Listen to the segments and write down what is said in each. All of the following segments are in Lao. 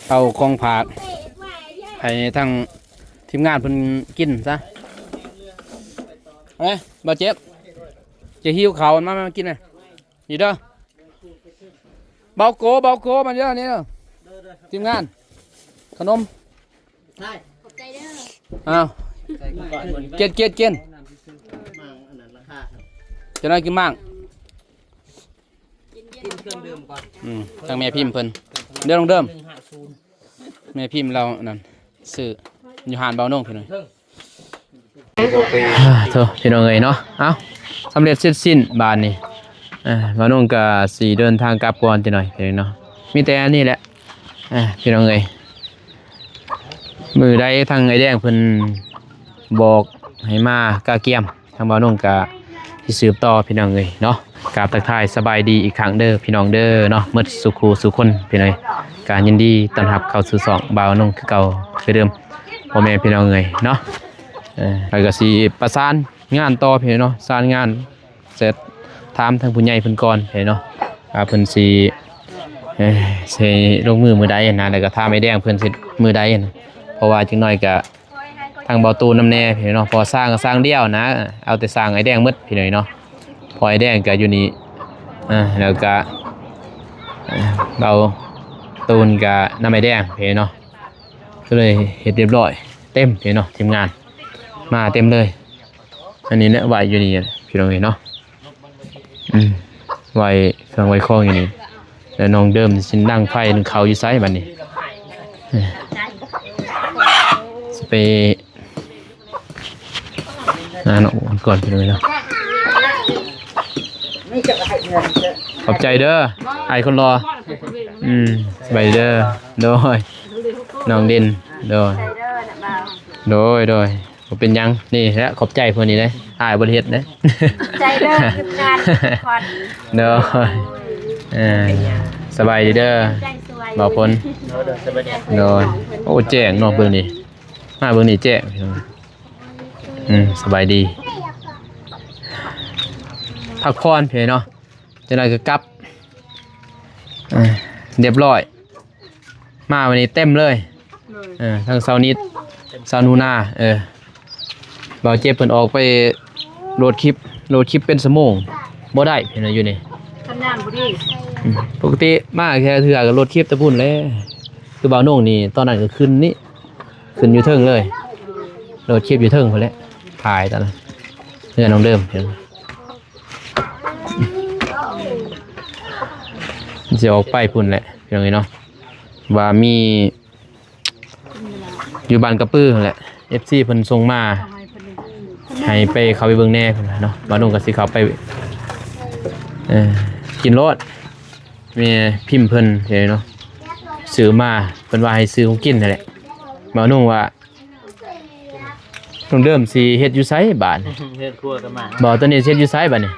ເອົາຂອງຝາກໃຫ້ທາງທີມງານເພິ່ນກິນຊະ. ເອີ ບໍ່ເຈັບ ຈະຫິວເຂົ້າ ມາ ມາກິນນະ ນີ້ເດີ. ເບົາໂກ ເບົາໂກ ມາເດີ ນີ້ເດີ ທີມງານ ຂະໜົມ. ຂອບໃຈເດີ. ອ້າວ ໃສ່ກ່ອນ ເກັນ ເກັນ ເກັນ ມັງອັນນັ້ນລາຄາ ຈະໄດ້ກິນມັງ ກິນເຄື່ອງດື່ມກ່ອນ. ອືມ ທາງແມ່ພິມເພິ່ນ ເດີ ນ້ອງເດີມ ແມ່ພິມລາວນັ້ນ ຊື້ຢູ່ຮ້ານເບົານົງພີ່ນ້ອງ. ໂທ້ ພີ່ນ້ອງເອີຍເນາະ. ເອົ້າ ສຳເລັດເສັດສິ້ນບາດນີ້. ເອີ ບ່າວນົງກໍຊິເດີນທາງກັບກ່ອນຈັກໜ່ອຍພີ່ນ້ອງເນາະ. ມີແຕ່ອັນນີ້ແຫຼະ ເອີ ພີ່ນ້ອງເອີຍ ມື້ໃດທາງອ້າຍແດງເພິ່ນບອກໃຫ້ມາກະກຽມ ທາງບ່າວນົງກະຊິສືບຕໍ່ພີ່ນ້ອງເອີຍເນາະ. ກາບທັກທາຍສະບາຍດີອີກຄັ້ງເດີພີ່ນ້ອງເດີເນາະ ໝົດສູ່ຄູ່ສູ່ຄົນພີ່ນ້ອງເອີຍ. ກະຍິນດີຕ້ອນຮັບເຂົ້າສູ່ຊ່ອງບ່າວນົງຄືເກົ່າຄືເດີມ ພໍ່ແມ່ພີ່ນ້ອງເອີຍເນາະ. ເອີ ແລ້ວກະຊິປະສານງານຕໍ່ພີ່ນ້ອງເນາະ ສານງານ ແຊດຖາມທາງຜູ້ໃຫຍ່ເພິ່ນກ່ອນເນາະ ວ່າເພິ່ນຊິ ເອີ ຊິລົງມືມື້ໃດຫັ້ນນະ ແລ້ວກໍຖາມອ້າຍແດງເພິ່ນຊິມື້ໃດຫັ້ນນະ. ເພາະວ່າຈັກໜ້ອຍກໍທາງເບົາຕູນນຳແດ່ພີ່ນ້ອງເນາະ ເພາະວ່າສ້າງກໍສ້າງດຽວນະ ເອົາແຕ່ສ້າງອ້າຍແດງໝົດພີ່ນ້ອງເນາະ. ເພາະອ້າຍແດງກໍຢູ່ນີ້ ເອີ ແລ້ວກໍ ເບົາຕູນກໍນຳອ້າຍແດງພີ່ນ້ອງເນາະ ກໍເລີຍເຮັດຮຽບຮ້ອຍ ເຕັມພີ່ນ້ອງເນາະ ທີມງານມາເຕັມເລີຍ. ອັນນີ້ແຫຼະ ໄວ້ຢູ່ນີ້ພີ່ນ້ອງເອີຍເນາະ. ອືມ ໄວ້ເຄື່ອງໄວ້ຂອງຢູ່ນີ້ ແລ້ວນ້ອງເດີມຊິນັ່ງໄຟໜຶ້ງເຂົ້າຢູ່ໃສບັດນີ້? ເອີ ຊິໄປຫານ້ອງກ່ອນພີ່ນ້ອງເອີຍເນາະ. ຂອບໃຈເດີ ອ້າຍຄົນຫຼໍ່. ອືມ ສະບາຍດີເດີ. ໂດຍ ນ້ອງດິນ. ໂດຍ ໂດຍ ໂດຍ. ບໍ່ເປັນຫຍັງ ນີ້ແຫຼະ ຂອບໃຈເພິ່ນນີ້ເດ້ ອ້າຍບໍ່ໄດ້ເຮັດເດ້. ໃຈເດີ ທີມງານທຸກຄົນ. ໂດຍ ເອີ ສະບາຍດີເດີ ໃຈຊ່ວຍ ບ່າວພົນ. ໂດຍ ໂອ້ ແຈ້ງເນາະ ເບິ່ງນີ້ ມາເບິ່ງນີ້ແຈ້ງ. ອືມ ສະບາຍດີ ພັກຜ່ອນເພິ່ນເນາະ ຈັກໜ້ອຍກໍກັບ. ເອີ ຮຽບຮ້ອຍ ມາວັນນີ້ເຕັມເລີຍ. ໂດຍ ເອີ ທັງຊາວນິດ ຊາວໜູນາ. ເອີ ບ່າວເຈັບເພິ່ນອອກໄປໂຫຼດຄລິບ ໂຫຼດຄລິບເປັນຊົ່ວໂມງບໍ່ໄດ້ເພິ່ນວ່າຢູ່ນີ້ ສັນຍານບໍ່ດີ. ອືມ ປົກກະຕິມາແຕ່ເທື່ອກໍໂຫຼດຄລິບແຕ່ພຸ້ນແຫຼະ. ຄືບ່າວນົງນີ້ຕອນນັ້ນກໍຂຶ້ນນີ້ ຂຶ້ນຢູ່ເທິງເລີຍ ໂຫຼດຄລິບຢູ່ເທິງພຸ້ນແຫຼະ ຖ່າຍຕອນນັ້ນ ເຮືອນນ້ອງເດີມ. ຊິອອກໄປພຸ້ນແຫຼະພີ່ນ້ອງເອີຍເນາະ ວ່າມີຢູ່ບ້ານກະປືຫັ້ນແຫຼະ ເອັຟຊີເພິ່ນສົ່ງມາ ໃຫ້ໄປ ເຂົ້າໄປເບິ່ງແດ່ເພິ່ນວ່າເນາະ. ບ່າວນົງກໍຊິເຂົ້າໄປ ເອີ ກິນໂລດ ແມ່ພິມເພິ່ນເນາະ ຊື້ມາ ເພິ່ນວ່າໃຫ້ຊື້ຂອງກິນຫັ້ນແຫຼະ. ບ່າວນົງວ່າ ນ້ອງເດີມຊິເຮັດຢູ່ໃສບາດນີ້? ເຮັດຄົວຕະໝາງ ບໍ່ ຕອນນີ້ຊິເຮັດຢູ່ໃສບາດນີ້?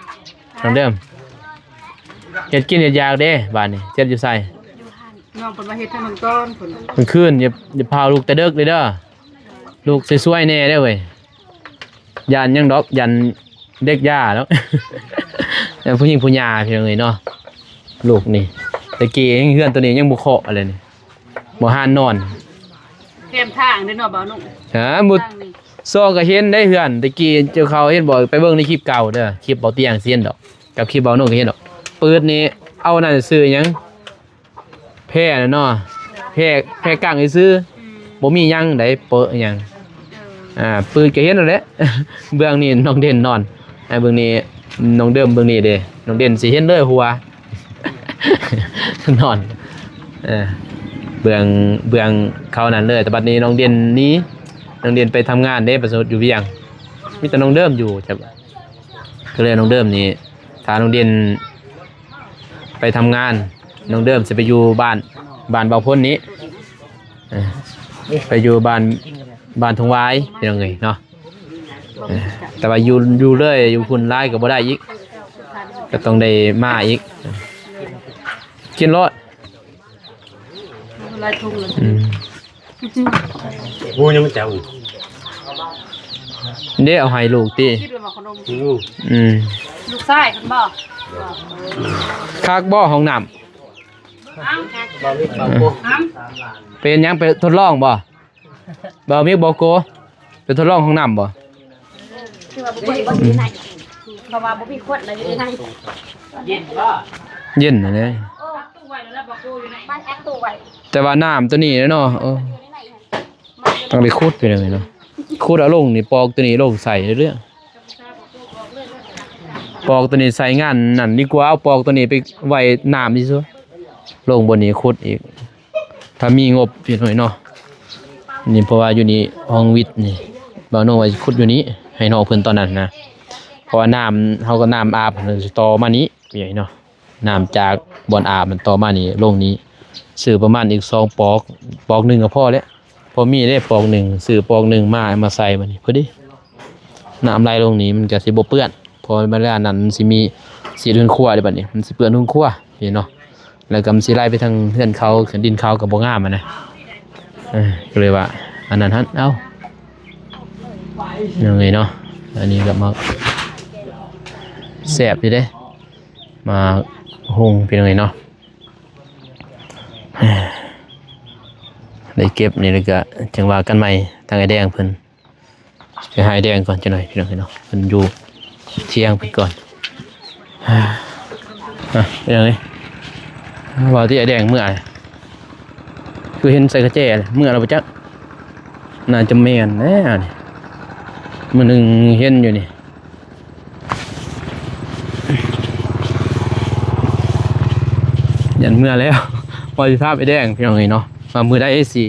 ນ້ອງເດີມ ເຮັດກິນເຮັດຢາກເດ້ບາດນີ້ ຊິເຮັດຢູ່ໃສ? ນ້ອງເພິ່ນວ່າເຮັດໃຫ້ມັນກ່ອນພຸ້ນ ກາງຄືນຢ່າ ຢ່າພາລູກແຕ່ເດິກເດີ ລູກຊ່ວຍໆແດ່ເດີເວີຍ. ຢ້ານຫຍັງດອກ ຢ້ານເດັກຢ່າແລ້ວ ຢ້ານຜູ້ຍິງຜູ້ຫຍ່າ ພີ່ນ້ອງເອີຍເນາະ. ລູກນີ້ ແຕ່ກີ້ເຮືອນໂຕນີ້ຍັງບໍ່ເຄາະເລີຍນີ້ ບໍ່ຫານນອນ ແຄມທາງເດ້ເນາະ ບ່າວນຸ່ງ. ຫາ ບໍ່ ທາງນີ້ ຊອກກໍເຫັນໄດ້ເຮືອນ ແຕ່ກີ້ເຈົ້າເຂົາເຫັນບໍ່? ໄປເບິ່ງໃນຄລິບເກົ່າເດີ ຄລິບເບົາຕຽງຊິເຫັນດອກ ກັບຄລິບບ່າວນຸ່ງກໍເຫັນດອກ. ປືດນີ້ເອົານັ້ນຊື່ຫຍັງ ແພນະເນາະ ແພ ແພກັ້ງຊື່ ອືມ ບໍ່ມີຫຍັງໃດ ເປີະຫຍັງ. ເອີ ອ່າ ປືດກໍເຫັນນັ້ນແຫຼະ ເບື້ອງນີ້ນ້ອງເດັ່ນນອນ ອ່າ ເບື້ອງນີ້ນ້ອງເດີມ ເບື້ອງນີ້ເດ້ ນ້ອງເດັ່ນຊິເຫັນເລີຍຫົວ ນອນ ເອີ ເບື້ອງ ເບື້ອງເຂົານັ້ນເລີຍ. ແຕ່ບັດນີ້ນ້ອງເດັ່ນໜີ ນ້ອງເດັ່ນໄປທຳງານເດ້ ໄປສະໝັກຢູ່ວຽງ ມີແຕ່ນ້ອງເດີມຢູ່ ກໍເລີຍນ້ອງເດີມນີ້ ຖ້ານ້ອງເດັ່ນໄປທຳງານ ນ້ອງເດີມຊິໄປຢູ່ບ້ານ ບ້ານເບົາພົນນີ້ ເອີ ໄປຢູ່ບ້ານ ບ້ານທົ່ງຫວາຍ ພີ່ນ້ອງເອີຍເນາະ. ເອີ ແຕ່ວ່າຢູ່ ຢູ່ເລີຍ ຢູ່ພຸ້ນຫຼາຍກໍບໍ່ໄດ້ອີກ ກໍຕ້ອງໄດ້ມາອີກ. ກິນໂລດ ຫຼາຍທຸງເລີຍ ອືມ ໂອ້ ຍັງບໍ່ຈັກ ເດ້ ເອົາໃຫ້ລູກຕິ ກິນແລ້ວບໍ່ຂະໜົມ? ອືມ ອືມ ລູກຊາຍເພິ່ນບໍ່? ຄັກບໍ່ຫ້ອງນ້ຳ? ອ້າວ ບໍ່ມີເຂົ້າ ອືມ ບໍ່ ອືມ ໄປເຮັດຫຍັງ? ໄປທົດລອງບໍ່? ບໍ່ມີບໍ່ໂກ ໄປທົດລອງຫ້ອງນ້ຳບໍ່? ຄືວ່າບໍ່ເປີດບໍ່ຢູ່ໃນ ເພາະວ່າບໍ່ມີຄົນລະຢູ່ໃນ. ເຢັນບໍ່? ເຢັນຫັ້ນແຫຼະ. ໂອ້ ປະຕູໄວ້ແລ້ວບໍ່ໂກຢູ່ໃນ ມາແອັດຕູ້ໄວ້. ແຕ່ວ່ານ້ຳໂຕນີ້ເນາະ ເອີ ຕ້ອງໄດ້ຂຸດໄປເລີຍເນາະ. ຂຸດເອົາລົງນີ້ ປອກໂຕນີ້ລົງໃສ່ເລື້ອຍໆ. ປອກໂຕນີ້ໃສ່ງານນັ້ນດີກວ່າ ເອົາປອກໂຕນີ້ໄປໄວ້ນ້ຳທີ່ສຸດ. ລົງບ່ອນນີ້ຂຸດອີກ ຖ້າມີງົບ ພີ່ນ້ອງເນາະ. ນີ້ເພາະວ່າຢູ່ນີ້ຫ້ອງວິດນີ້ ບ່າວໂນວ່າຊິຂຸດຢູ່ນີ້ໃຫ້ນ້ອງເພິ່ນຕອນນັ້ນນະ ເພາະວ່ານ້ຳ ເຮົາກໍນ້ຳອາບ ເຮົາຊິຕໍ່ມານີ້ ພີ່ນ້ອງເນາະ. ນ້ຳຈາກບ່ອນອາບມັນຕໍ່ມານີ້ລົງນີ້ ຊື້ປະມານອີກສອງປອກ ປອກໜຶ່ງກໍພໍແລ້ວ ພໍມີເດ້ປອກໜຶ່ງ ຊື້ປອກໜຶ່ງມາ ມາໃສ່ບາດນີ້ພໍດີ. ນ້ຳໄຫຼລົງນີ້ມັນກໍຊິບໍ່ເປື້ອນ ເພາະເວລານັ້ນມັນຊິມີ ຊິເຮືອນຄົວເດ້ ບາດນີ້ມັນຊິເປື້ອນເຮືອນຄົວ ເຫັນເນາະ. ແລ້ວກໍມັນຊິໄຫຼໄປທາງເຮືອນເຂົາ ດິນເຂົາກໍບໍ່ງາມຫັ້ນນະ. ເອີ ກໍເລີຍວ່າອັນນັ້ນຫັ້ນ ເອົ້າ ຍັງໄງເນາະ. ອັນນີ້ກໍໝາກແຊບຢູ່ເດ້ ໝາກຫຸ່ງ ພີ່ນ້ອງເອີຍເນາະ. ໄດ້ເກັບນີ້ແລ້ວກໍຈັ່ງວ່າກັນໃໝ່ ທາງອ້າຍແດງເພິ່ນ. ໄປຫາອ້າຍແດງກ່ອນຈັກໜ່ອຍ ພີ່ນ້ອງເອີຍເນາະ ເພິ່ນຢູ່ທຽງເພິ່ນກ່ອນ. ອ່າ ພີ່ນ້ອງເອີຍ ວ່າທີ່ອ້າຍແດງເມືອ ຄືເຫັນໃສ່ກະແຈເມືອແລ້ວບໍ່ຈັກ. ໜ້າຈະແມ່ນແຫຼະນີ້ ມື້ໜຶ່ງເຫັນຢູ່ນີ້ ຢ້ານເມືອແລ້ວ. ວ່າຊິຖາມອ້າຍແດງ ພີ່ນ້ອງເອີຍເນາະ ວ່າມື້ໃດຊິ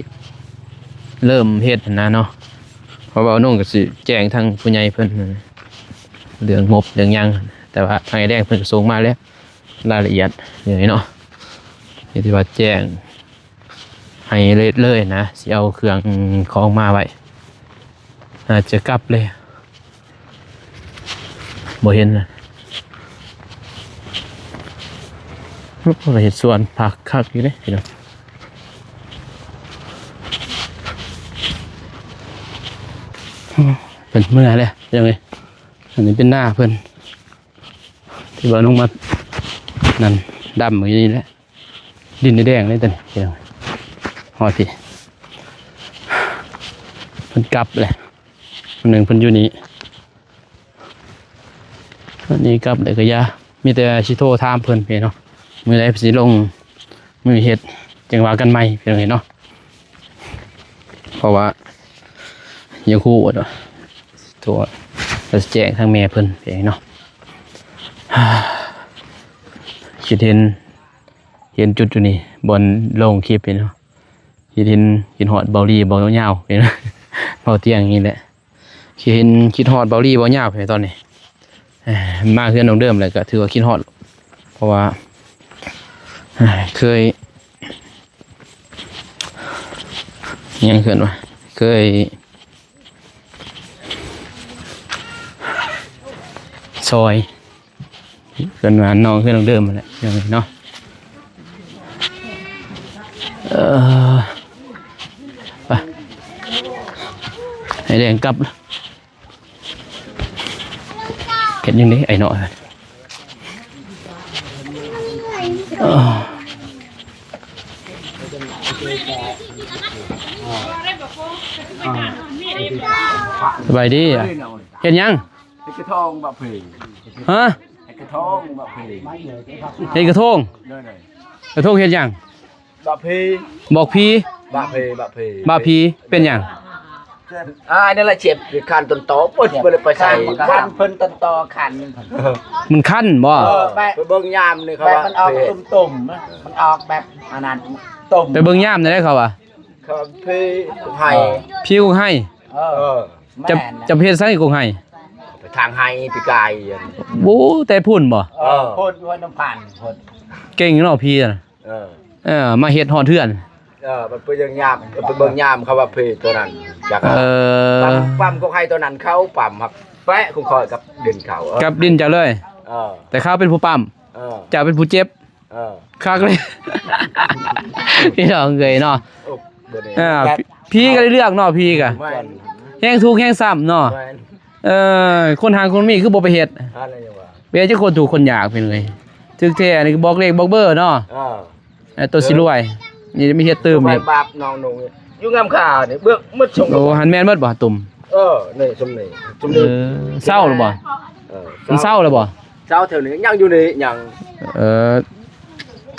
ເລີ່ມເຮັດຫັ້ນນະເນາະ. ເພາະວ່ານ້ອງກໍຊິແຈ້ງທາງຜູ້ໃຫຍ່ເພິ່ນເລື່ອງງົບເລື່ອງຫຍັງ ແຕ່ວ່າທາງອ້າຍແດງເພິ່ນກໍສົ່ງມາແລ້ວ ລາຍລະອຽດເລື່ອງນີ້ເນາະ ທີ່ວ່າແຈ້ງໃຫ້ເລັດເລີຍນະ ຊິເອົາເຄື່ອງຂອງມາໄວ້ ອາດຈະກັບເລີຍ ບໍ່ເຫັນນະ. ໂອ້ ເຮັດສວນຜັກຄັກຢູ່ເດ້ພີ່ນ້ອງ ເພິ່ນເມືອແລ້ວພີ່ນ້ອງເອີຍ. ອັນນີ້ເປັນນາເພິ່ນ ທີ່ວ່າລົງມານັ້ນ ດຳຢູ່ນີ້ແຫຼະ ດິນແດງເລີຍຕົວນີ້ພີ່ນ້ອງ. ຮອດພີ້ ເພິ່ນກັບແຫຼະ ມື້ໜຶ່ງເພິ່ນຢູ່ນີ້ ອັນນີ້ກັບແລ້ວກໍຢ່າ ມີແຕ່ຊິໂທຖາມເພິ່ນພີ່ນ້ອງ ມື້ໃດເພິ່ນຊິລົງ ມື້ເຮັດ ຈັ່ງວ່າກັນໃໝ່ພີ່ນ້ອງເອີຍເນາະ. ເພາະວ່າຢາກຮູ້ວ່າ ໂທ ແລ້ວຊິແຈ້ງທາງແມ່ເພິ່ນເອງເນາະ. ຄິດເຫັນ ເຫັນຈຸດຢູ່ນີ້ ບ່ອນລົງຄລິບນີ້ເນາະ ຄິດເຫັນ ຄິດຮອດເບົາລີ ເບົາຍາວ ເບົາຕຽງນີ້ແຫຼະ. ຄິດເຫັນ ຄິດຮອດເບົາລີ ເບົາຍາວໃນຕອນນີ້ ເອີ ມາເຮືອນນ້ອງເດີມແລ້ວກໍຖືວ່າຄິດຮອດ ເພາະວ່າ ເອີ ເຄີຍ ຫຍັງເອີ້ນວ່າ ເຄີຍຊອຍ ເພິ່ນວ່ານ້ອງເຮືອນຫຼັງເດີມຫັ້ນແຫຼະ ພີ່ນ້ອງເນາະ. ເອີ ໄປ ໃຫ້ແດງກັບ ເຮັດຫຍັງເດ້ ໄອ້ນ້ອຍ ເອີ ສະບາຍດີ ເຮັດຫຍັງ? ເຮັດກະທົງບະເພ. ຮະ? ເຮັດກະທົງບະເພ. ເຮັດກະທົງ? ໂດຍໆ. ກະທົງເຮັດຫຍັງ? ບະເພ. ບອກຜີ? ບະເພ ບະເພ. ບະຜີເປັນຫຍັງ? ອ່າ ນັ້ນລະເຈັບ ຄັນຕົ້ນຕໍ ເພິ່ນບໍ່ໄດ້ໄປໃສ່ ຄັນເພິ່ນຕົ້ນຕໍ ຄັນ ມັນຄັນບໍ່? ເອີ ໄປເບິ່ງຍາມນີ້ ເຂົາວ່າ ມັນອອກຕຸ່ມໆ ມັນອອກແບບອັນນັ້ນ ຕຸ່ມ ໄປເບິ່ງຍາມແນວໃດເຂົາວ່າ? ເຂົາເພ ກຸກໄຮ ເອີ ເພ ກຸກໄຮ. ເອີ ເຈົ້າ ເຈົ້າໄປເຮັດໃສກົກໄຮ? ໄປທາງໄຮປີກາຍ. ໂອ້ ແຕ່ພຸ້ນບໍ່? ເອີ ພຸ້ນ ຫ້ວຍນ້ຳພັນພຸ້ນ. ເກັ່ງເນາະ ຜີນະ. ເອີ ເອີ ມາເຮັດຮອດເຮືອນ. ເອີ ມັນໄປເບິ່ງຍາມ ໄປເບິ່ງຍາມເຂົາວ່າເພຕົວນັ້ນ ຈັກ ເອີ ປ້ຳ ປ້ຳກົກໄຮຕົວນັ້ນ ເຂົາປ້ຳ ຮັກແປະຂອງຂ້ອຍກັບດິນເຂົາ. ເອີ ກັບດິນເຈົ້າເລີຍ. ເອີ ແຕ່ເຂົາເປັນຜູ້ປ້ຳ. ເອີ ເຈົ້າເປັນຜູ້ເຈັບ. ເອີ ຄັກເລີຍ ພີ່ນ້ອງເອີຍເນາະ. ໂອ້ ບໍ່ແນ່ ອ່າ ແບບ ຜີກໍໄດ້ເລືອກເນາະ ຜີກໍ ແມ່ນ ແຮງທຸກແຮງຊ້ຳເນາະ. ແມ່ນ ເອີ ຄົນຮັ່ງຄົນມີຄືບໍ່ໄປເຮັດ? ອັນນັ້ນຫຍັງວະ ເປັນຈັກຄົນທຸກຄົນຍາກ ເປັນໄງ? ຖືກແທ້ນີ້ບອກເລກບອກເບີເນາະ. ເອີ ເອີ ໂຕຊິລວຍ. ນີ້ມີເຮັດຕື່ມອີກ ບາບນ້ອງນຸ່ງຢູ່ງາມຄ່ານີ້ ເບີກໝົດຊົງ. ໂອ້ ຫັ້ນແມ່ນໝົດບໍ່ ຕຸ່ມ? ເອີ ນີ້ຊຸມນີ້ ຊຸມນີ້. ເອີ ເຊົາແລ້ວບໍ່? ເອີ ມັນເຊົາແລ້ວບໍ່? ເຊົາແຖວນີ້ຍັງຢູ່ນີ້ຍັງ. ເອີ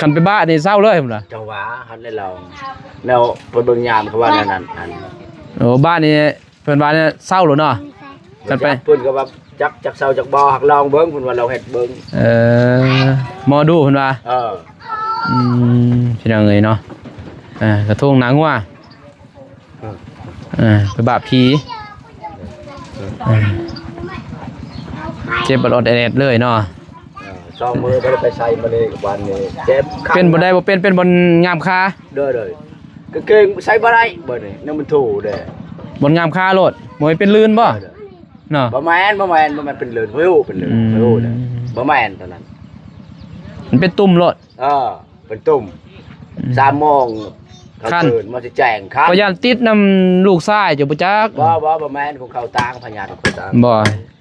ຄັນໄປບ້ານນີ້ເຊົາເລີຍພຸ້ນລະ. ຈັງຫວະຫັ້ນແຫຼະ ແລ້ວ ແລ້ວໄປເບິ່ງຍາມເຂົາວ່າແນວນັ້ນ. ໂອ້ ບ້ານນີ້ ເພິ່ນວ່າເຊົາໂລດເນາະ. ຄັນໄປ ເພິ່ນກໍວ່າຈັກ ຈັກເຊົາຈັກບໍ່ ຮັກລອງເບິ່ງ ເພິ່ນວ່າລອງເຮັດເບິ່ງ. ເອີ ໝໍດູເພິ່ນວ່າ. ເອີ ອືມ ພີ່ນ້ອງເອີຍເນາະ. ເອີ ກະທົງໜາງົວ. ເອີ ເອີ ໄປບາບຜີ. ເອີ ເຈັບອອດໆແອດໆເລີຍເນາະ. ເອີ ສອງມື້ບໍ່ໄດ້ໄປໃສ ມື້ນີ້ວັນນີ້ເຈັບ. ເປັນບ່ອນໃດບໍ່ເປັນ? ເປັນບ່ອນງາມຄາ. ໂດຍໆ ກາງເກງໃສ່ບໍ່ໄດ້ ບັດນີ້ນ້ຳມັນໂຖເດ້ ບ່ອນງາມຄາໂລດ. ບໍ່ແມ່ນເປັນລື່ນບໍ່? ໂດຍໆ ເນາະ. ບໍ່ແມ່ນ ບໍ່ແມ່ນ ບໍ່ແມ່ນເປັນລື່ນ ບໍ່ຮູ້ເປັນລື່ນ. ອືມ ບໍ່ຮູ້ເດ້ ບໍ່ແມ່ນຕອນນັ້ນ ມັນເປັນຕຸ່ມໂລດ. ເອີ ເປັນຕຸ່ມ. ອືມ ສາມໂມງກາງຄືນ ມັນຊິແຈ້ງຄັນ. ຂ້ອຍຢ້ານຕິດນຳລູກຊາຍເຈົ້າບໍ່ຈັກ. ບໍ່ ບໍ່ ບໍ່ແມ່ນ ຂອງເຂົາຕ່າງ ພະຍາດຂອງເຂົາຕ່າງ. ບໍ່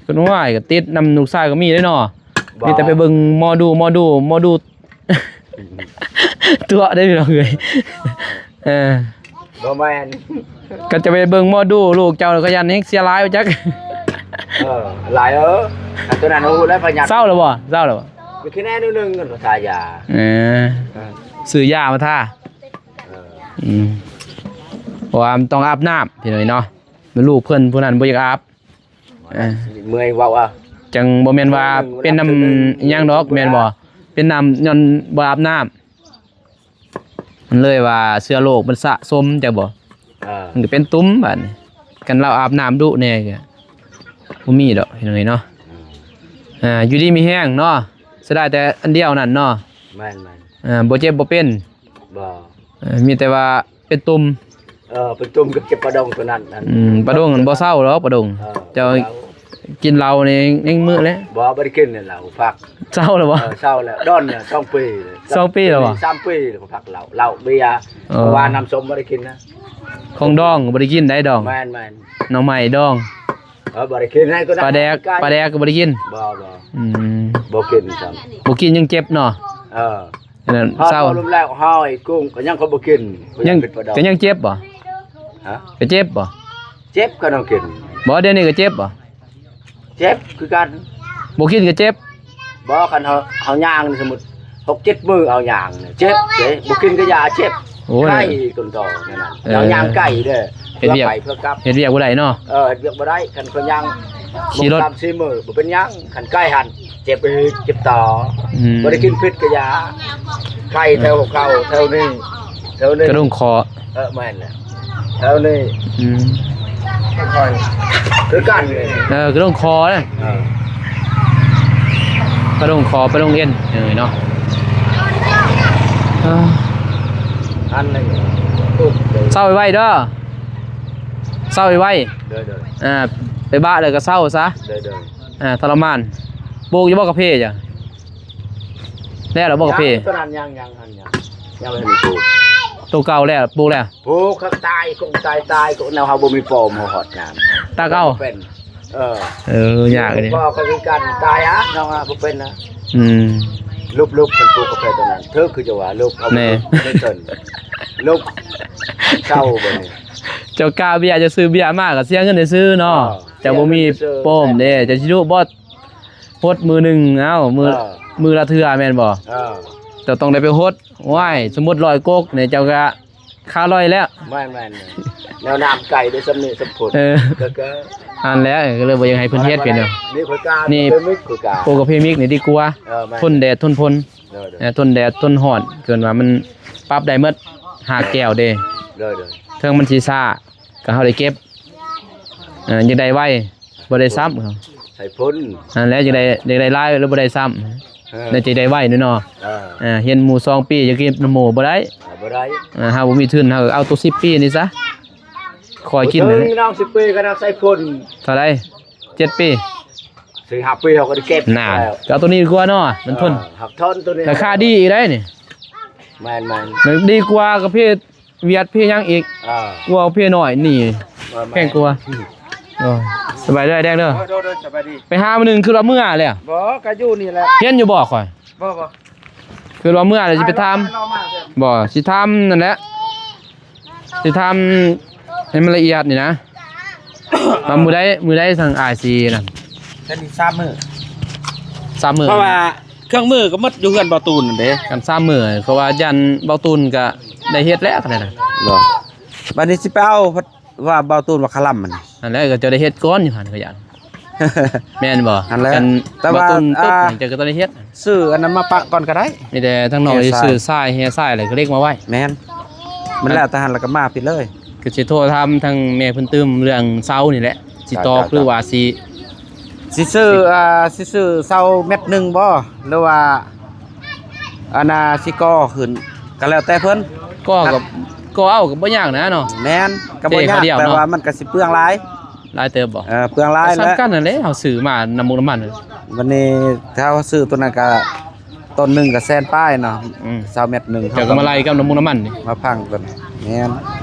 ຄືວ່າກະຕິດນຳລູກຊາຍກໍມີເດ້ເນາະ. ບໍ່ ມີແຕ່ໄປເບິ່ງໝໍດູ ໝໍດູ ໝໍດູ ຕົວະໄດ້ພີ່ນ້ອງເອີຍ. ເອີ ບໍ່ແມ່ນ ກໍຈະໄປເບິ່ງໝໍດູ ລູກເຈົ້າກໍຢ້ານແຮງເສຍຫຼາຍວ່າຈັກ. ເອີ ຫຼາຍ ເອີ ອັນຕົວນັ້ນຮູ້ແລ້ວ ພະຍາດ. ເຊົາແລ້ວບໍ່? ເຊົາແລ້ວບໍ່? ມີແຄ່ແນວໜຶ່ງ ທາຢາ. ເອີ ເອີ ຊື້ຢາມາທາ. ເອີ ອືມ ເພາະວ່າມັນຕ້ອງອາບນ້ຳ ພີ່ນ້ອງເນາະ. ແມ່ນລູກເພິ່ນຜູ້ນັ້ນບໍ່ຢາກອາບ. ເອີ ເມື່ອຍເວົ້າເອົາ. ຈັ່ງບໍ່ແມ່ນວ່າເປັນນຳອີ່ຫຍັງດອກ ແມ່ນບໍ່? ເປັນນຳຍ້ອນບໍ່ອາບນ້ຳ ມັນເລີຍວ່າເຊື້ອໂລກມັນສະສົມ ເຈົ້າບໍ່? ເອີ ມັນກໍເປັນຕຸ່ມບາດນີ້. ຄັນລາວອາບນ້ຳດຸແດ່ກໍບໍ່ມີດອກ ພີ່ນ້ອງເອີຍເນາະ. ອືມ ອ່າ ຢູ່ດີມີແຮງເນາະ. ເສຍດາຍແຕ່ອັນດຽວນັ້ນເນາະ. ແມ່ນໆ ອ່າ ບໍ່ເຈັບບໍ່ເປັນ. ບໍ່ ເອີ ມີແຕ່ວ່າ ເປັນຕຸ່ມ. ເອີ ເປັນຕຸ່ມກັບເຈັບປະດົງຕົວນັ້ນ. ອືມ ປະດົງມັນບໍ່ເຊົາດອກ ປະດົງ. ເອີ ເຈົ້າກິນເຫຼົ້ານີ້ຍັງມື້ແຫຼະ. ບໍ່ ບໍ່ໄດ້ກິນເຫຼົ້າ ພັກ. ເຊົາແລ້ວບໍ່? ເອີ ເຊົາແລ້ວ ດົນແລ້ວ ສອງປີ. ສອງປີແລ້ວບໍ່? ສາມປີແລ້ວ ພັກເຫຼົ້າ ເຫຼົ້າເບຍ. ເອີ ເພາະວ່ານ້ຳສົ້ມບໍ່ໄດ້ກິນນະ. ຂອງດອງບໍ່ໄດ້ກິນໄດ໋ ດອງ. ແມ່ນໆ ໜໍ່ໄມ້ດອງ. ເອີ ບໍ່ໄດ້ກິນໃຫ້ຕົວນັ້ນ. ປາແດກ ປາແດກກໍບໍ່ໄດ້ກິນ. ບໍ່ໆ ອືມ ບໍ່ກິນຊ້ຳ. ບໍ່ກິນຍັງເຈັບເນາະ. ເອີ ນັ້ນເຊົາ. ເຮົາລົມແລ້ວ ຫອຍ ກຸ້ງກໍຍັງ ຂ້ອຍບໍ່ກິນ. ຍັງ ກໍຍັງເຈັບບໍ່? ຮະ? ກໍເຈັບບໍ່? ເຈັບກໍຕ້ອງກິນ. ບໍ່ ດຽວນີ້ກໍເຈັບບໍ່? ເຈັບຄືກັນ. ບໍ່ກິນກໍເຈັບ? ບໍ່ ຄັນເຮົາ ເຮົາຍ່າງນີ້ ສົມມຸດຫົກເຈັດມື້ເອົາຍ່າງນີ້ ເຈັບເດ້. ບໍ່ກິນກໍຢ່າ ເຈັບ. ໂອ້ຍ ໄຂ້ຕົ້ນຕໍນັ້ນນະ. ເອີ ເຮົາຍ່າງໄກເດ້. ເຮັດວຽກ ເພື່ອໄປເພື່ອກັບ ເຮັດວຽກບໍ່ໄດ້ເນາະ. ເອີ ເຮັດວຽກບໍ່ໄດ້. ຄັນຂ້ອຍຍ່າງ ຂີ່ລົດ ສາມສີ່ມື້ບໍ່ເປັນຫຍັງ. ຄັນໄກຫັ້ນ ເຈັບອີກ ເຈັບຕໍ່. ອືມ ບໍ່ໄດ້ກິນພິດກໍຢ່າ. ໄຂ້ແຖວຫົວເຂົ່າ ແຖວນີ້ ແຖວນີ້ ກະດູກຄໍ. ເອີ ແມ່ນແຫຼະ ແຖວນີ້. ອືມ ຄືກັນ. ເອີ ກະດູກຄໍເດ້. ເອີ ກະດູກຄໍ ກະດູກເອັນ ເອີ ເນາະ. ເອີ ອັນໜຶ່ງ ເຊົາໄວໆເດີ ເຊົາໄວໆ. ໂດຍໆ ອ່າ ໄປບະແລ້ວກໍເຊົາຊະ. ໂດຍໆ ອ່າ ທໍລະມານ. ປູກຢູ່ບໍ່ກາເຟເຈົ້າ? ແລ້ວລະບໍ່ກາເຟ? ຍັງ ຕົວນັ້ນຍັງ ຍັງ ຍັງ ຍັງບໍ່ທັນໄດ້ປູກ. ໂຕເກົ່າແລ້ວ ປູກແລ້ວ? ປູກຄັກຕາຍ ຄົງຕາຍ ຕາຍ ຄົງແນວເຮົາບໍ່ມີປ້ອມ ເຮົາຮອດງານ ຕາເກົ່າເປັນ. ເອີ ເອີ ຍາກເດ້. ພໍ່ກໍຄືກັນ ຕາຍຫາ ນ້ອງຫາບໍ່ເປັນນະ. ອືມ ລຸບໆ ຄັນປູກກາເຟຕົວນັ້ນ ຖືກຄືຈະວ່າ ລຸບເອົາ ແມ່ ເງິນເຖິນ ລຸບເຊົາບັດນີ້. ເຈົ້າກ້າເບຍ ເຈົ້າຊື້ເບຍມາກໍເສຍເງິນຊື່ໆເນາະ. ເອີ ເຈົ້າບໍ່ມີປ້ອມເດ້ ເຈົ້າຊິດຸບໍ່? ຫົດມື້ໜຶ່ງ ເອົ້າ ມື້ ເອີ ມື້ລະເທື່ອແມ່ນບໍ່? ເອີ ເຈົ້າຕ້ອງໄດ້ໄປຫົດ. ໂອ້ຍ ສົມມຸດຮ້ອຍກົກນີ້ ເຈົ້າກະຄາລອຍແລ້ວ. ແມ່ນໆ ແນວນ້ຳໄກ່ໄດ້ສ່ຳນີ້ສ່ຳພຸ້ນ. ເອີ ກໍ ກໍ ຫັ້ນແຫຼະ ກໍເລີຍບໍ່ຢາກໃຫ້ເພິ່ນເຮັດ. ເປັນຫຍັງ? ນີ້ຂ້ອຍກາ ນີ້ ເປັນມິກ ຂ້ອຍກາ ປູກກາເຟມິກນີ້ດີກວ່າ. ເອີ ແມ່ນ ທົນແດດທົນຝົນ. ໂດຍໆ ເອີ ທົນແດດທົນຮ້ອນ ເກີນວ່າມັນປັບໄດ້ໝົດ. ຮາກແກ້ວເດ້. ໂດຍໆ ເຖິງມັນຊິຊ້າ ກໍເຮົາໄດ້ເກັບ. ເອີ ຢາກໄດ້ໄວ ບໍ່ໄດ້ຊ້ຳ ໃສ່ພົ້ນ. ນັ້ນແຫຼະ ຢາກໄດ້ ຢາກໄດ້ຫຼາຍແລ້ວບໍ່ໄດ້ຊ້ຳ. ເອີ ແລ້ວຈະໄດ້ໄວເນາະ. ເອີ ເອີ ຮຽນໝູ່ສອງປີ ຢາກເກັບນຳໝູ່ບໍ່ໄດ້. ເອີ ບໍ່ໄດ້. ເອີ ເຮົາບໍ່ມີທຶນ ເຮົາເອົາໂຕສິບປີນີ້ຊະ ຄອຍກິນ. ບໍ່ເຖິງ ນ້ອງສິບປີກໍໄດ້ໃສ່ພົ້ນ. ເທົ່າໃດ? ເຈັດປີ ສີ່ຫ້າປີເຮົາກໍໄດ້ເກັບ. ນາ ກໍເອົາໂຕນີ້ດີກວ່າເນາະ ມັນທົນ. ເອີ ຮັກທົນໂຕນີ້ ລາຄາດີອີກໄດ໋ນີ້. ແມ່ນໆ ມັນດີກວ່າກາເຟ ຫວຽດເພຫຍັງອີກ. ອ່າ ກວ່າເພນ້ອຍນີ້. ເອີ ແພງກວ່າ. ໂອ້ ສະບາຍເດີອ້າຍແດງເດີ. ໂດຍໆ ສະບາຍດີ. ໄປຫາມື້ໜຶ່ງຄືວ່າເມືອແລ້ວ. ບໍ່ ກະຢູ່ນີ້ແຫຼະ. ເຫັນຢູ່ບໍ່ຂ້ອຍ? ບໍ່ ບໍ່. ຄືວ່າເມື່ອໃດຊິໄປຖາມ ບໍ່ ຊິຖາມນັ້ນແຫຼະ ຊິຖາມໃຫ້ມັນລະອຽດນີ້ນະ ວ່າມື້ໃດ ມື້ໃດທາງອ້າຍຊິນັ້ນ ແຕ່ນີ້ສາມມື້ ສາມມື້ ເພາະວ່າເຄື່ອງມືກໍໝົດຢູ່ເຮືອນເບົາຕູນນັ້ນເດ້ ຄັນສາມມື້ ເພາະວ່າຢ້ານເບົາຕູນກໍໄດ້ເຮັດແລ້ວ ຄັນນັ້ນນະ ບໍ່ ບັດນີ້ຊິໄປເອົາ ວ່າເບົາຕູນວ່າຄະລຳມັນ ນັ້ນແຫຼະ ກໍເຈົ້າໄດ້ເຮັດກ່ອນຢູ່ຫັ້ນ ຂ້ອຍຢ້ານ ແມ່ນບໍ່? ຫັ້ນແຫຼະ ຄັນ ແຕ່ວ່າ ເບົາຕູນຕົກ ອ່າ ເຈົ້າກໍຕ້ອງໄດ້ເຮັດ ຊື້ອັນນັ້ນມາປະກ່ອນກໍໄດ້ ມີແຕ່ທາງນອກ ແຮ່ຊາຍ ຊື້ຊາຍ ແຮ່ຊາຍ ແລ້ວກໍເຫຼັກມາໄວ້ ແມ່ນ ມັນແລ້ວແຕ່ຫັ້ນ ແລ້ວກໍມາພີ້ເລີຍ ກໍຊິໂທຖາມທາງແມ່ເພິ່ນຕື່ມເລື່ອງເສົານີ້ແຫຼະ ຊິຕອກ ເຈົ້າ ຫຼືວ່າຊິ ຊິຊື້ ອ່າ ຊິຊື້ເສົາແມັດໜຶ່ງບໍ່ ຫຼືວ່າ ອັນນ່າ ຊິກໍ່ຂຶ້ນ ກໍແລ້ວແຕ່ເພິ່ນ ກໍ່ກໍ ກໍເອົາກໍບໍ່ຍາກນະເນາະ ແມ່ນ ກໍບໍ່ຍາກ ເທເຂົ້າດຽວເນາະ ແຕ່ວ່າມັນກໍຊິເປືອງຫຼາຍ ຫຼາຍເຕີບບໍ່? ເອີ ເປືອງຫຼາຍແຫຼະ ກໍສຳຄັນຫັ້ນແຫຼະ ເຮົາຊື້ມານຳມຸກນຳມັນ ບັດນີ້ຖ້າເຮົາຊື້ຕົວນັ້ນກໍ ຕົ້ນໜຶ່ງກໍແສນປາຍເນາະ ອືມ ຊາວແມັດໜຶ່ງ ເຈົ້າກໍມາໄລ່ກັບນ້ຳມັນນ້ຳມັນນີ້ ມາພັງກ່ອນ ແມ່ນ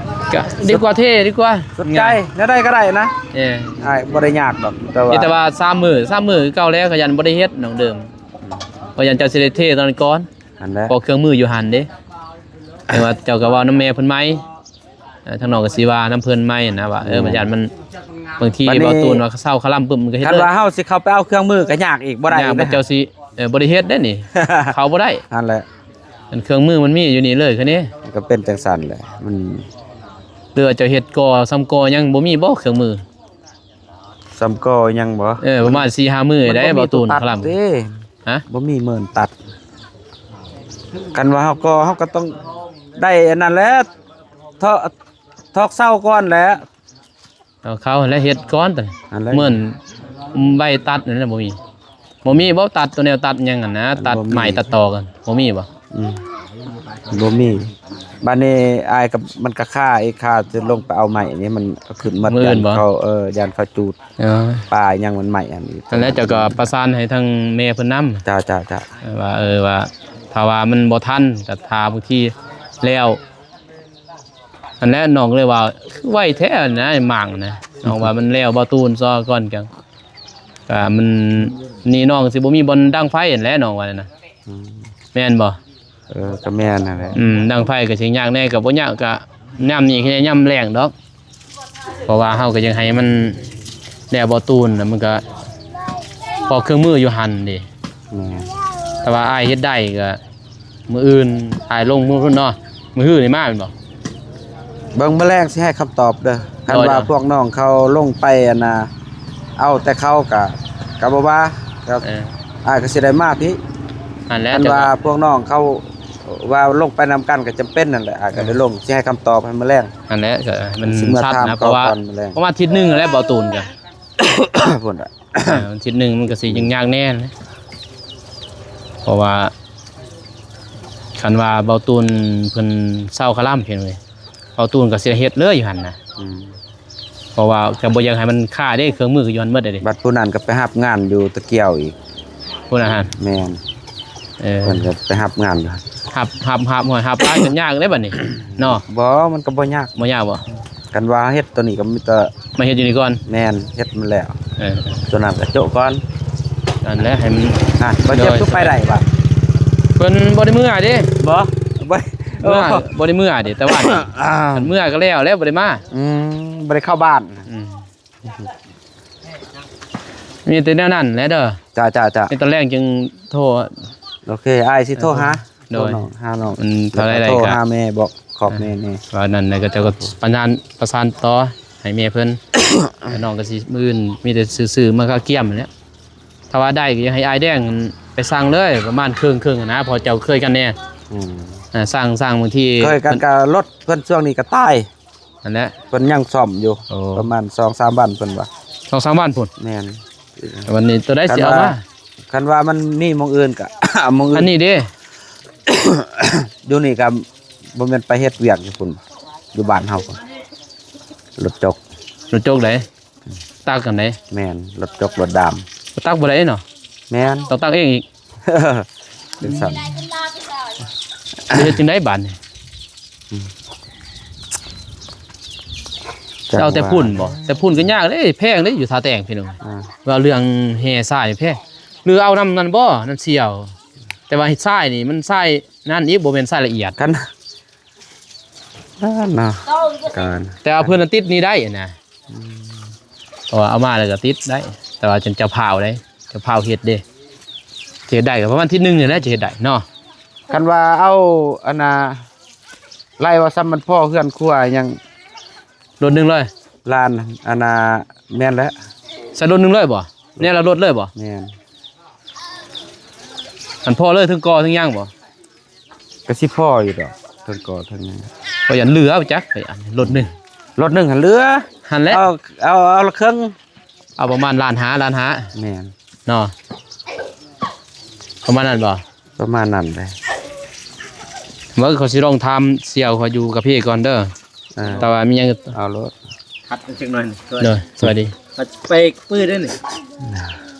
ກະດີກວ່າເທດີກວ່າ ສຸດໃຈ ງ່າຍ ແນວໃດກໍໄດ້ນະ ເອີ ອ້າຍບໍ່ໄດ້ຍາກດອກ ແຕ່ວ່າ ມີແຕ່ວ່າສາມມື້ ສາມມື້ຄືເກົ່າແຫຼະ ຂະຫຍັນບໍ່ໄດ້ເຮັດນ້ອງເດີມ ຂະຫຍັນເຈົ້າຊິໄດ້ເທຕອນນັ້ນກ່ອນ ຫັ້ນແຫຼະ ເພາະເຄື່ອງມືຢູ່ຫັ້ນເດ້ ແຕ່ວ່າເຈົ້າກໍເວົ້ານຳແມ່ເພິ່ນໃໝ່ ເອີ ທາງນ້ອງກໍຊິວ່ານຳເພິ່ນໃໝ່ຫັ້ນນະວ່າ ເອີ ແມ່ນ ມັນຢ້ານມັນ ບາງທີ ແມ່ນ ເວົ້າຕູນວ່າເຂົາເຊົ່າຄະລຳປຶ້ມ ມັນກໍເຮັດ ຄັນວ່າເຮົາຊິເຂົ້າໄປເອົາເຄື່ອງມືກໍຍາກອີກ ບໍ່ໄດ້ ຍາກ ນະ ເຈົ້າຊິ ເອີ ບໍ່ໄດ້ເຮັດເດ້ນີ້ ເຂົ້າບໍ່ໄດ້ ຫັ້ນແຫຼະ ອັນເຄື່ອງມືມັນມີຢູ່ນີ້ເລີຍ ຄັນນີ້ ມັນກໍເປັນຈັ່ງຊັ້ນແຫຼະ ມັນ ຫຼືວ່າເຈົ້າເຮັດກໍ່ ຊຳກໍ່ຍັງບໍ່ມີບໍ່ເຄື່ອງມື ຊຳກໍ່ຍັງບໍ່? ເອີ ປະມານສີ່ຫ້າມື້ໄດ້ ບໍ່ມີ ເບົາຕູນ ໂຕຕັດ ຄະລຳ ເດ້ ຮະ ບໍ່ມີເມີນຕັດ ຄັນວ່າເຮົາກໍ່ ເຮົາກໍຕ້ອງໄດ້ອັນນັ້ນແຫຼະ ເທາະ ຖອກເສົາກ່ອນແຫຼະ ເອົາເຂົ້າແລ້ວເຮັດກ່ອນ ອັນແລະ ເມີນໃບຕັດນັ້ນແຫຼະ ບໍ່ມີ ບໍ່ມີບໍ່ ຕັດຕົວແນວຕັດຫຍັງຫັ້ນນະ ຕັດໄມ້ຕັດຕອກ ບໍ່ມີບໍ່? ອືມ ບໍ່ມີ ບາດນີ້ອ້າຍກັບມັນກະຄາອີກ ຄາຈະລົງໄປເອົາໄມ້ນີ້ ມັນກໍຂຶ້ນໝົດ ມື້ອື່ນບໍ່? ຢ້ານເຂົາ ເອີ ຢ້ານເຂົາຈູດ ເອີ ປ່າຫຍັງມັນໄໝ້ຫັ້ນອີກ ຫັ້ນແຫຼະ ເຈົ້າກໍປະສານໃຫ້ທາງແມ່ເພິ່ນນຳ ເຈົ້າໆໆ ວ່າ ເອີ ວ່າຖ້າວ່າມັນບໍ່ທັນກໍຖ້າບາງທີແລ້ວ ຫັ້ນແຫຼະ ນ້ອງເລີຍວ່າ ຄືໄວແທ້ນະ ໝາກນະ ນ້ອງວ່າມັນແລ້ວ ເບົາຕູນຊໍກ່ອນ ກະ ກະມັນ ນີ້ນ້ອງຊິບໍ່ມີບ່ອນດັງໄຟຫັ້ນແຫຼະ ນ້ອງວ່ານັ້ນນະ ອືມ ແມ່ນບໍ່? ເອີ ກໍແມ່ນຫັ້ນແຫຼະ ອືມ ດັງໄຟກໍຊິຍາກແດ່ ກໍບໍ່ຍາກ ກໍຍາມນີ້ຄືຍາມແລ້ງດອກ ເພາະວ່າເຮົາກໍຢາກໃຫ້ມັນແລ້ວ ເບົາຕູນນະ ມັນກໍ ເພາະເຄື່ອງມືຢູ່ຫັ້ນເດ້ ແມ່ນ ແຕ່ວ່າອ້າຍເຮັດໄດ້ກໍ ມື້ອື່ນອ້າຍລົງມື້ພຸ້ນເນາະ ມື້ຮືນີ້ມາແມ່ນບໍ່? ເບິ່ງມື້ແລງຊິໃຫ້ຄຳຕອບເດີ ຄັນວ່າ ໂດຍ ພວກນ້ອງເຂົາລົງໄປ ອັນນ່າ ເອົາແຕ່ເຂົາກະ ກະບໍ່ວ່າ ກະ ເອີ ອ້າຍກໍຊິໄດ້ມາພີ້ ຫັ້ນແຫຼະ ຄັນວ່າ ເຈົ້າ ພວກນ້ອງເຂົາວ່າລົງໄປນຳກັນກໍຈຳເປັນຫັ້ນແຫຼະ ອ້າຍກໍໄດ້ລົງ ອືມ ຊິໃຫ້ຄຳຕອບໃຫ້ມື້ແລງ ຫັ້ນແຫຼະ ກໍມັນ ຊິເມືອຖາມເຂົາກ່ອນມື້ແລງ ປະມານທິດໜຶ່ງຫັ້ນແຫຼະ ເບົາຕູນກະ ພຸ້ນລະ ເອີ ວັນທີໜຶ່ງມັນກໍຊິ ອືມ ຍາກແດ່ນະ ເພາະວ່າ ຄັນວ່າເບົາຕູນເພິ່ນເຊົາຄະລຳ ເຫັນເວີຍ ເບົາຕູນກໍຊິເຮັດເລີຍຢູ່ຫັ້ນນະ ອືມ ເພາະວ່າກໍບໍ່ຢາກໃຫ້ມັນຄາເດ້ ເຄື່ອງມືກໍຢູ່ຫັ້ນໝົດເດ້ ບັດຜູ້ນັ້ນກໍໄປຮັບງານຢູ່ຕະກຽວອີກ ຜູ້ນັ້ນຫັ້ນ ແມ່ນ ເອີ ເພິ່ນກໍໄປຮັບງານຢູ່ ຮັບ ຮັບ ຮັບ ໂອ້ຍ ຮັບຫຼາຍກໍຍາກເດ້ບັດນີ້ເນາະ ບໍ່ ມັນກໍບໍ່ຍາກ ບໍ່ຍາກບໍ່? ຄັນວ່າເຮັດຕົວນີ້ກໍມີແຕ່ ມາເຮັດຢູ່ນີ້ກ່ອນ ແມ່ນ ເຮັດມັນແລ້ວ ເອີ ຕົວນັ້ນກໍໂຈະກ່ອນ ນັ້ນແຫຼະ ໃຫ້ມັນ ອ່ະ ບໍ່ເຈັບ ໂດຍ ຄືໄປໄດ້ບາດ ເພິ່ນບໍ່ໄດ້ເມືອເດ້ ບໍ່ ບໍ່ ເມືອ ໂອ້ ບໍ່ໄດ້ເມືອເດ້ ແຕ່ວ່າ ອ່າ ຄັນເມືອກໍແລ້ວ ແລ້ວບໍ່ໄດ້ມາ ອືມ ບໍ່ໄດ້ເຂົ້າບ້ານ ອືມ ມີແຕ່ແນວນັ້ນແຫຼະເດີ ຈ້າໆໆ ມີຕອນແລງຈຶ່ງໂທ ໂອເຄ ອ້າຍຊິໂທຫາ ໂດຍ ໂທນ້ອງ ຫານ້ອງ ມັນເທົ່າໃດ ແລ້ວກໍໂທ ກໍຫາແມ່ ບອກຂອບແມ່ແດ່ ວ່ານັ້ນແລ້ວກໍເຈົ້າກໍປະສານ ປະສານຕໍ່ໃຫ້ແມ່ເພິ່ນ ແລ້ວນ້ອງກໍຊິ ມື້ອື່ນມີແຕ່ຊື້ໆມາກະກຽມຫັ້ນແຫຼະ ຖ້າວ່າໄດ້ກໍຢາກໃຫ້ອ້າຍແດງໄປສັ່ງເລີຍ ປະມານເຄິ່ງໆຫັ້ນນະ ເພາະເຈົ້າເຄີຍກັນແດ່ ອືມ ອ່າ ສັ່ງ ສັ່ງບາງທີ ເຄີຍກັນກໍລົດເພິ່ນຊ່ວງນີ້ກໍຕາຍ ຫັ້ນແຫຼະ ເພິ່ນຍັງສ້ອມຢູ່ ໂອ້ ປະມານສອງສາມວັນເພິ່ນວ່າ ສອງສາມວັນພຸ້ນ ແມ່ນ ວັນນີ້ຕົວໃດຊິເອົາມາ ຄັນວ່າ ຄັນວ່າມັນມີໝ່ອງອື່ນກະ ໝ່ອງອື່ນ ອັນນີ້ເດ້ ຢູ່ນີ້ກະບໍ່ແມ່ນໄປເຮັດວຽກຢູ່ພຸ້ນ ຢູ່ບ້ານເຮົາພຸ້ນ ລົດຈົກ ລົດຈົກໃດ ຕັກອັນໃດ ແມ່ນ ລົດຈົກລົດດາມ ຕັກບໍ່ໄດ້ເນາະ ແມ່ນ ຕ້ອງຕັກເອງອີກ ຈັ່ງຊັ້ນ ຊິເຮັດຈັ່ງໃດບາດນີ້ ອືມ ເອົາແຕ່ພຸ້ນບໍ່ ແຕ່ພຸ້ນກໍຍາກເດ້ ແພງເດ້ ຢູ່ທ່າແຕງພີ່ນ້ອງ ອ່າ ວ່າເລື່ອງແຮ່ຊາຍແພງ ຫຼືເອົານຳນັ້ນບໍ່ ນຳສ່ຽວ ແຕ່ວ່າຊາຍນີ້ມັນຊາຍນັ້ນອີກ ບໍ່ແມ່ນຊາຍລະອຽດ. ຄັນ ນັ້ນເນາະ ການ ແຕ່ວ່າເພິ່ນຕິດນີ້ໄດ້ນະ ອືມ ເພາະວ່າເອົາມາແລ້ວກໍຕິດໄດ້ ແຕ່ວ່າເຈົ້າພາວໄດ້ ເຈົ້າພາວເຮັດເດ້ ຊິເຮັດໄດ້ກໍປະມານທິດໜຶ່ງນີ້ແຫຼະ ຊິເຮັດໄດ້ເນາະ. ຄັນວ່າເອົາອັນນ່າ ໄລ່ວ່າຊ້ຳມັນພໍເຮືອນຄົວຫຍັງ ລົດໜຶ່ງເລີຍ ລ້ານ ອັນນ່າ ແມ່ນແຫຼະ ໃສ່ລົດໜຶ່ງເລີຍບໍ່? ແນວລະລົດເລີຍບໍ່? ແມ່ນ ອັນພໍເລີຍ ເທິງກໍ່ເທິງຫຍັງບໍ່? ກໍຊິພໍຢູ່ດອກ ເທິງກໍ່ເທິງຫຍັງ ຂ້ອຍຢ້ານເຫຼືອໄປຈັກ ຂ້ອຍຢ້ານລົດໜຶ່ງ ລົດໜຶ່ງຫັ້ນເຫຼືອ ຫັ້ນແຫຼະ ເອົາ ເອົາ ເອົາລະເຄິ່ງ ເອົາປະມານລ້ານຫ້າ ລ້ານຫ້າ ແມ່ນ ເນາະ ປະມານນັ້ນບໍ່? ປະມານນັ້ນແຫຼະ ເບິ່ງ ຂ້ອຍຊິລອງຖາມສ່ຽວຂ້ອຍຢູ່ກາເຟກ່ອນເດີ ອ່າ ແຕ່ວ່າມີຫຍັງ ເອົາໂລດ ຄັດຈັກໜ່ອຍໜຶ່ງ ໂດຍ ສະບາຍດີ ໄປປືເດ້ນີ້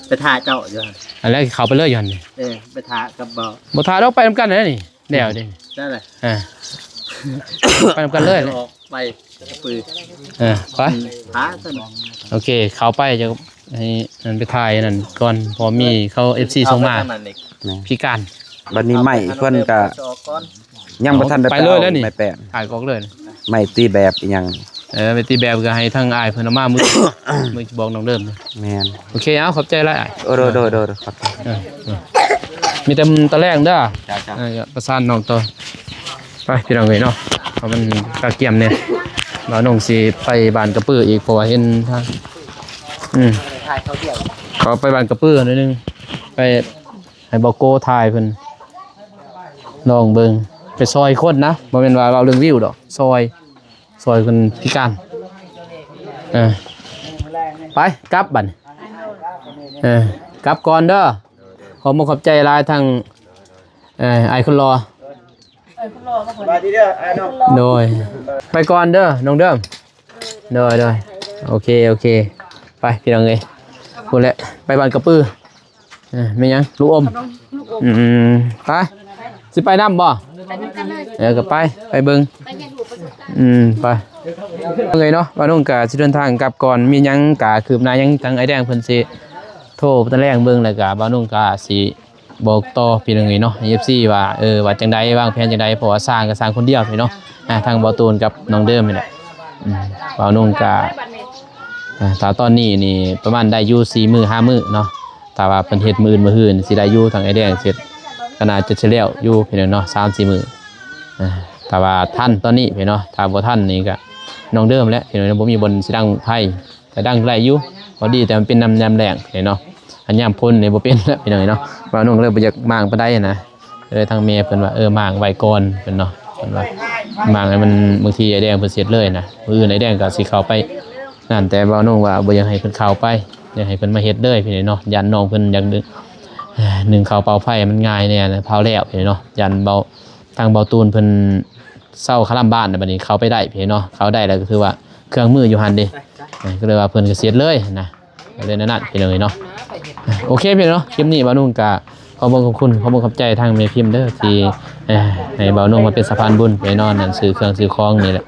ໄປຖ້າເຈົ້າຢູ່ຫັ້ນ ອັນແລກເຂົ້າໄປເລີຍຢູ່ຫັ້ນນີ້ ເອີ ໄປຖ້າກັບເບົາ ບໍ່ຖ້າດອກ ໄປນຳກັນແຫຼະນີ້ ແລ້ວເດ້ ໄດ້ເລີຍ ອ່າ ໄປນຳກັນເລີຍ ອອກໄປ ເອີ ໄປ ອືມ ຫາຊັ້ນ ໂອເຄ ເຂົ້າໄປ ຈະໃຫ້ນັ້ນໄປຖ່າຍນັ້ນກ່ອນ ເພາະມີເຂົາ ເອັຟຊີ ສົ່ງມາ ແມ່ນ ພິການ ບັດນີ້ໄມ້ເພິ່ນກະຍັງບໍ່ທັນໄດ້ໄປເລີຍແລ້ວນີ້ ໄມ້ແປ້ນ ຖ່າຍອອກເລີຍ ໄມ້ຕີແບບອີ່ຫຍັງ ເອີ ໄມ້ຕີແບບກໍໃຫ້ທາງອ້າຍເພິ່ນເອົາມາ ມື້ ມື້ຊິບອກນ້ອງເດີມ ແມ່ນ ໂອເຄ ເອົາ ຂອບໃຈຫຼາຍອ້າຍ ໂດຍ ໂດຍ ໂດຍ ໂດຍ ຂອບໃຈ ເອີ ເອີ ມີແຕ່ຕະແລງເດີ ເຈົ້າ ເຈົ້າ ເອີ ປະສານນ້ອງຕໍ່ ໄປພີ່ນ້ອງເອີຍເນາະ ເພາະມັນກະກຽມແດ່ ບ່າວນົງຊິໄປບ້ານກະປືອີກ ເພາະວ່າເຫັນທາງ ອືມ ຂອໄປບ້ານກະປືໜ້ອຍໜຶ່ງ ໄປໃຫ້ບ່າວໂກຖ່າຍເພິ່ນ ລອງເບິ່ງ ໄປຊ່ອຍຄົນນະ ບໍ່ແມ່ນວ່າເວົ້າເລື່ອງວິວດອກ ຊ່ອຍ ຊ່ອຍຄົນພິການ ເອີ ໄປ ກັບບັດນີ້ ເອີ ກັບກ່ອນເດີ ຂອບມຸກຂອບໃຈຫຼາຍທາງ ເອີ ອ້າຍຄົນຫຼໍ່ ສະບາຍດີເດີອ້າຍນ້ອງ ໂດຍ ໄປກ່ອນເດີນ້ອງເດີ ໂດຍ ໂດຍ ໂອເຄ ໂອເຄ ໄປພີ່ນ້ອງເອີຍ ພຸ້ນແຫຼະ ໄປບ້ານກະປື ເອີ ແມ່ນຫຍັງ ລູກອົມ ອືມ ໄປ ຊິໄປນຳບໍ່? ເອີ ກໍໄປ ໄປເບິ່ງ ອືມ ໄປ ເອີຍເນາະ ບ່າວນົງກະຊິເດີນທາງກັບກ່ອນ ມີຫຍັງກະຄືບໜ້າຫຍັງທາງອ້າຍແດງເພິ່ນຊິໂທຕະແລງເບິ່ງ ແລ້ວກະບ່າວນົງກະຊິ ບອກຕໍ່ພີ່ນ້ອງເອີຍເນາະ ເອັຟຊີ ວ່າ ເອີ ວ່າຈັ່ງໃດ ວາງແຜນຈັ່ງໃດ ເພາະວ່າສ້າງກໍສ້າງຄົນດຽວເນາະ ອ່າ ທັງບ່າວຕູນກັບນ້ອງເດີມນີ້ແຫຼະ ອືມ ບ່າວນົງກະ ອ່າ ຖ້າຕອນນີ້ນີ້ປະມານໄດ້ຢູ່ສີ່ມື້ຫ້າມື້ເນາະ ຖ້າວ່າເພິ່ນເຮັດມື້ອື່ນມື້ຮືຊິໄດ້ຢູ່ ທາງອ້າຍແດງເຮັດກໍໜ້າຈະຊິແລ້ວຢູ່ພີ່ນ້ອງເນາະ ສາມສີ່ມື້ ອ່າ ຖ້າວ່າທັນຕອນນີ້ພີ່ນ້ອງ ຖ້າບໍ່ທັນນີ້ກະນ້ອງເດີມແຫຼະ ພີ່ນ້ອງ ບໍ່ມີບ່ອນຊິດັງໄຟ ກະດັງໄດ້ຢູ່ ພໍດີແຕ່ມັນເປັນນຳຍາມແລ້ງເນາະ ຄັນຍາມຝົນນີ້ບໍ່ເປັນແລ້ວພີ່ນ້ອງເອີຍເນາະ ບ່າວນົງກໍເລີຍບໍ່ຢາກມ້າງປານໃດຫັ້ນນະ ກໍເລີຍທາງແມ່ເພິ່ນວ່າ ເອີ ມ້າງໄວ້ກ່ອນເພິ່ນເນາະ ເພິ່ນວ່າມ້າງໃຫ້ມັນ ບາງທີອ້າຍແດງເພິ່ນເຮັດເລີຍນະ ມື້ອື່ນອ້າຍແດງກໍຊິເຂົ້າໄປນັ້ນ ແຕ່ບ່າວນົງວ່າບໍ່ຢາກໃຫ້ເພິ່ນເຂົ້າໄປ ຢາກໃຫ້ເພິ່ນມາເຮັດເລີຍພີ່ນ້ອງເນາະ ຢ້ານນ້ອງເພິ່ນຢາກ ໜຶ້ງເຂົ້າເຕົາໄຟມັນງ່າຍແດ່ນະ ເຜົາແລ້ວພີ່ນ້ອງເນາະ ຢ້ານເບົາ ທາງເບົາຕູນເພິ່ນເຊົ່າຄາລຳບ້ານ ບັດນີ້ເຂົ້າໄປໄດ້ພີ່ນ້ອງເນາະ ເຂົ້າໄດ້ແລ້ວກໍຖືວ່າເຄື່ອງມືຢູ່ຫັ້ນເດ້ ກໍເລີຍວ່າເພິ່ນກໍເຮັດເລີຍນະ ກໍເລີຍແນວນັ້ນພີ່ນ້ອງເອີຍເນາະ ໂອເຄພີ່ນ້ອງເນາະ ຄລິບນີ້ບ່າວນຸ່ງກໍຂອບຄຸນຂອບຄຸນຂອບໃຈທາງແມ່ພິມເດີ ທີ່ໃຫ້ບ່າວນຸ່ງມາເປັນສະພານບຸນພີ່ນ້ອງ ນັ້ນຊື້ເຄື່ອງຊື້ຂອງນີ້ແຫຼະ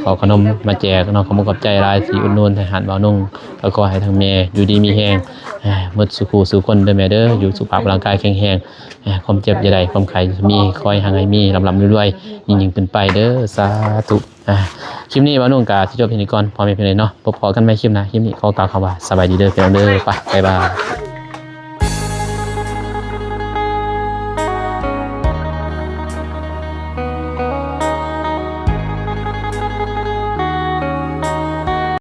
ຂໍຂະໜົມມາແຈກເນາະ ຂອບຄຸນຂອບໃຈຫຼາຍທີ່ອຸດໜູນໃຫ້ຮ້ານບ່າວນຸ່ງ ກໍຂໍໃຫ້ທາງແມ່ຢູ່ດີມີແຮງ ໝົດສູ່ຄູ່ສູ່ຄົນເດີແມ່ເດີ ຢູ່ສຸຂະພາບຮ່າງກາຍແຂງແຮງ ອ່າ ຄວາມເຈັບຢ່າໄດ້ ຄວາມໄຂ້ຢ່າມີ ຂໍໃຫ້ຮັ່ງໃຫ້ມີ ລ່ຳໆລວຍໆ ຍິ່ງໆຂຶ້ນໄປເດີ ສາທຸ ອ່າ ຄລິບນີ້ບ່າວນຸ່ງກະຊິຈົບແຄ່ນີ້ກ່ອນ ພໍ່ແມ່ພີ່ນ້ອງເນາະ ພົບພໍ້ກັນໃໝ່ຄລິບໜ້າ ຄລິບນີ້ຂໍກ່າວຄຳວ່າສະບາຍດີເດີພີ່ນ້ອງເດີ ໄປ ບາຍບາຍ.